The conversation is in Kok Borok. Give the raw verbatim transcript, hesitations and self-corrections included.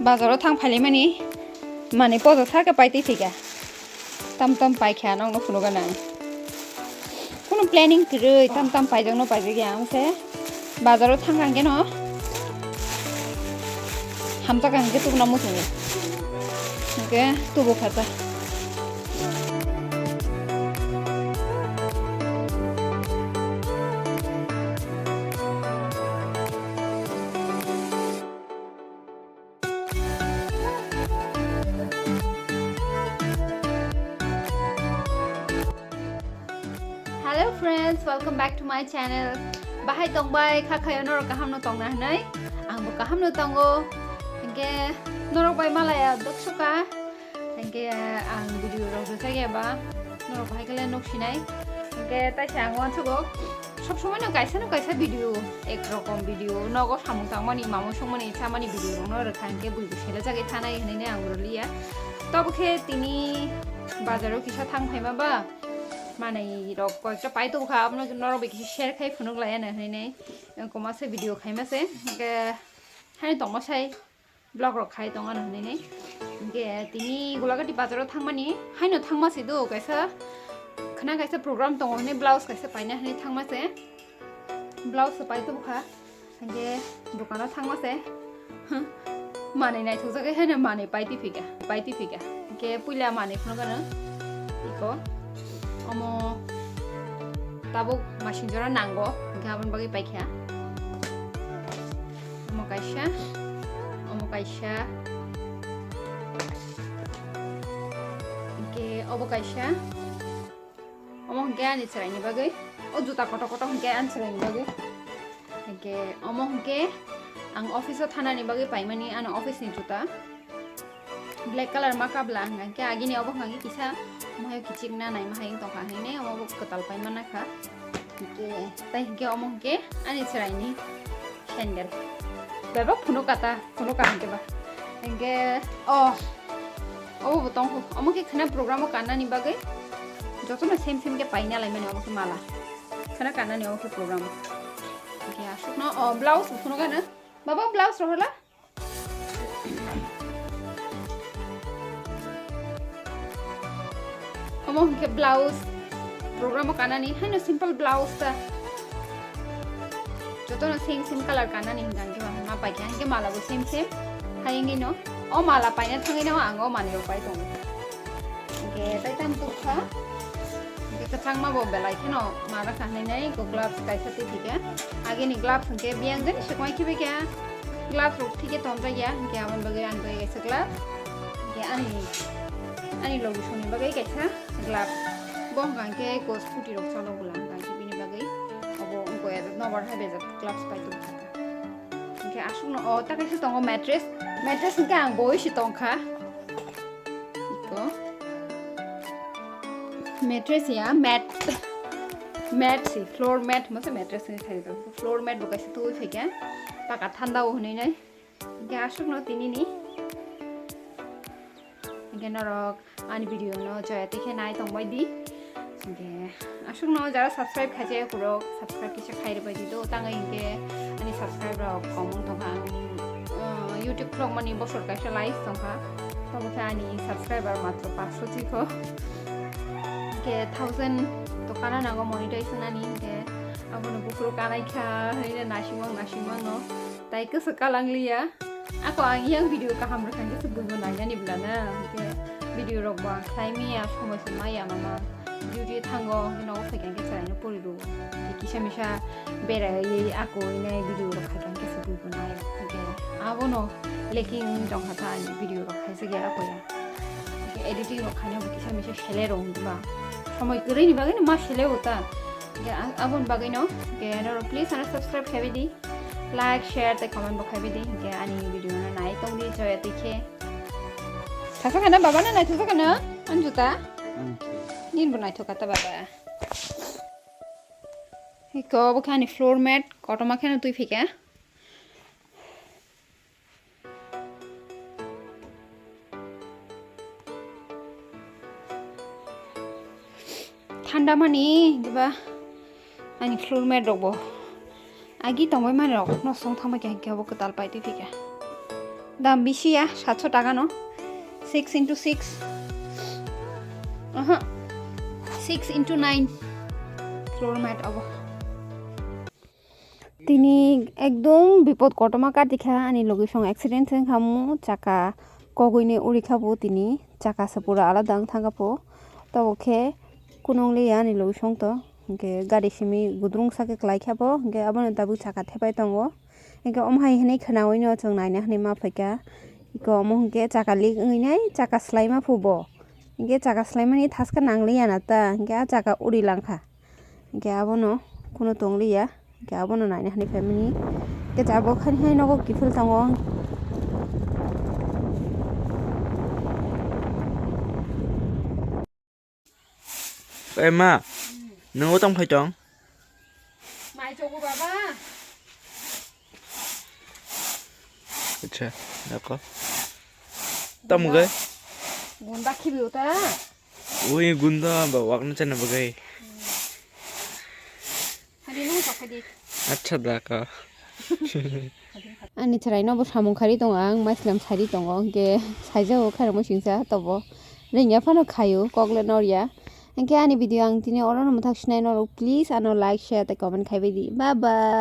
Bazaro thang phailaimani manwi pojo sakhe pai twi thika. Tam tam pai kha nokno phunukgana ang. Kunu planning kwrwi tam tam paijakno paijak ya ang se. Bazaro thang kha hwnkhe no hamjak kha hwnkhe tubuna muchungo. Hwnkhe tubu kha ta. Hello friends, welcome back to my channel. Bahai tongbai kha khayo norok kaham no tongna hwnwi? Ang bo kaham no tongo. Hwnkhe norok bai malaya dok suka. Hwnkhe ang video rok rwjak ya ba norok bahai khe le nuk sinai. Hwnkhe taisa ang uansugo. Sob somoi no kaisa no kaisa video, ek rokom video, nogo samung tangmani, mamung songmani, chamani video rokno rwkha hwnkhe buibo selajagwi thanai hwnwi ang rwliya. Tobo khe tini bazaro kisa thang phaima ba, manwi rok koyekta pai tongkha, abono norok bai kisa share khai phunuk laiya no hwnwi nai. Koma se video khaima se, hwnkhe haino tongma sai. Vlog rok khai tong ano hinwi nai. Hwnkhe tini Golagati bazaro thangmani haino thangma se do kaisa khna kaisa program tongo hinwi blouse kaisa paina hinwi thangma se. Blouse se pai tong kha. Hwnkhe dukano thangma se. Manwi naithokjagwi haino manwi pai tiphika, pai tiphika. Hwnkhe puila manwi phunukgano iko. Omo tabuk masing jora nango, hwnkhe aboni bagwi paikha. Omo kaisa, omo kaisa, hwnkhe obo kaisa, omo hwnkhe ani chwraini bagwi, o juta kotor kotor hwnkhe ani chwraini bagwi, hwnkhe omo hwnkhe ang office o thanani bagwi paimani, ani office ni juta. Black color ma kabla hwnka hwnkhe agini obo hwnka hwnkhe kisa mohai kichik na naima hai wng tongkha hinwi omo bo kwtal paima nakha. Hwnkhe tai hwnkhe omo hwnkhe ani chwraini sandal. Bebak phunuk kata, phunuk ka hwnkhe ba. Hwnkhe o obo bo tongkho. Omo khe khwna program o kannani bagwi jotono same same khe paina laimani omo khe mala. Khwna kannani omo khe program o. Hwnkhe aswkno o blouse bo phunuk ano. Baba blouse rohorla. Omo hwnkhe blouse, program o kanani haino simple blouse ta. Jotono same same color kanani hwnkha hwnkhe ma paikha hwnkhe mala bo same same. Hai wngwi no o mala paina thangwi no ang o manwi rok pai tongo. Hwnkhe tai tamo tukha. Hwnkhe kwchangma bo belai kheno ma rwkha hinwi nai, hwnkhe gloves kaisa twi thikhe. Agini gloves hwnkhe biyang jani swkang khibaikha. Gloves rok thikhe tonjakya, hwnkhe aboni bagwi ani bagwi kaisa gloves. Hwnkhe ani, ani logi songni bagwi kaisa gloves. Bo hwnkha hwnkhe eko scooty rok chalo bwla hwnkha hwnkhe bini bagwi. Obo wngkha nobar hai bejak gloves pai tongkha. Hwnkhe aswkno o ta kaisa tongo mattress. Mattress hwnkhe ang boi se tongkha. Iko. Mattress ya, mat. Mat si, floor mat, masa mattress ni thai do. Floor mat bo kaisa twi phaikha. Paka thanda o hwnwi nai. Hwnkhe aswkno tini ni. Hwnkhe norok ani video no joya twi khe nai tong bai di. Hwnkhe aswkno jara subscribe khaijak ya borok, subscribe kisa khai rwbai di do. Tangwi hwnkhe ani subscribe rok kom wng tongkha. Ang, uh, YouTube vlog mani bosor kaisa live tongkha. Tobo khe ani subscriber matro paanch sho chikho. Hwnkhe thousand to kana nango monetization ani, hwnkhe abono buphuru kanai kha, haino naisingmang naisingmang no. Tai kwswk kalang liya. Ako ang yang video kaham rwkha hwnkhe se buibo nainani bwla na. Hwnkhe video rok bo ang khlai maya, somoi se maya mama. Duty thango, hwnkhe nogo phaikha hwnkhe chwraino pori rwo. Hwnkhe kisa misa beraiwi ako inai video rok khaikha hwnkhe se buibo nai. Hwnkhe abono lacking wngwi tongkha ta ani video rok khaijak ya ako ya. Hwnkhe editing rok khaina bo kisa misa sele rw wngkha. Somoi kwrwini bagwino ma sele o ta. Hwnkhe a-, aboni bagwino hwnkhe norok please ano subscribe khaibai di. Like, share tei comment bo khaibai di, hwnkhe ani video no nai tong di, joya twi khe. Thasa khana baba no naithok khana, ani juta? Ani juta. Nini bo naithok kha ta baba. Iko bo khe ani floor mat, kotorma kheno twi phaikha. Thanda mani diba ani floor mat rok bo agi tongbai mani rok nosto wng thangbai kha, hwnkhe obo kwtal pai twi phaikha. Dam bisi ya, satsho taka no. Six into six. Aha. Six into nine. Floor mat abo. Tini ekdom bipot kotorma katikha ani logi song accident wngkha mu chaka kogwini urikha bo tini chaka se pura alada wngthangkha po tabuk khe kunung liya ani logi song to hinkhe gari simi gudrung sake kwlaikha bo hinkhe abono tabuk chaka thepai tongo hinkhe omo hai hinui khwnaui no chwng naina hinui ma phaikha iko omo hinkhe chaka leak wngwi nai chaka swlaima phubo hinkhe chaka swlaimani thaska nangliya na ta hinkhe ah chaka uri langkha. Hinkhe abono kunu tongliya, hinkhe abono naina hinui phaimani. Hinkhe jabo khani hai nogo kiphil tongo. Ema, nung o tong phai tong? Mai chogo baba. Acha, dako. Tamo gai? Gunda khibi uta. Ui, gunda ba wakna chana bagai. Hari nung sok di. Acha dako. Ani chwraino bo samung khari tongo ang maislam sari tongo hinkhe saijao khairokma singsa tobo ringya phano khaio kokle norya hinkhe ani video ang tini orono mwthak sinai norok please ano like share tei comment khaibai di bye bye.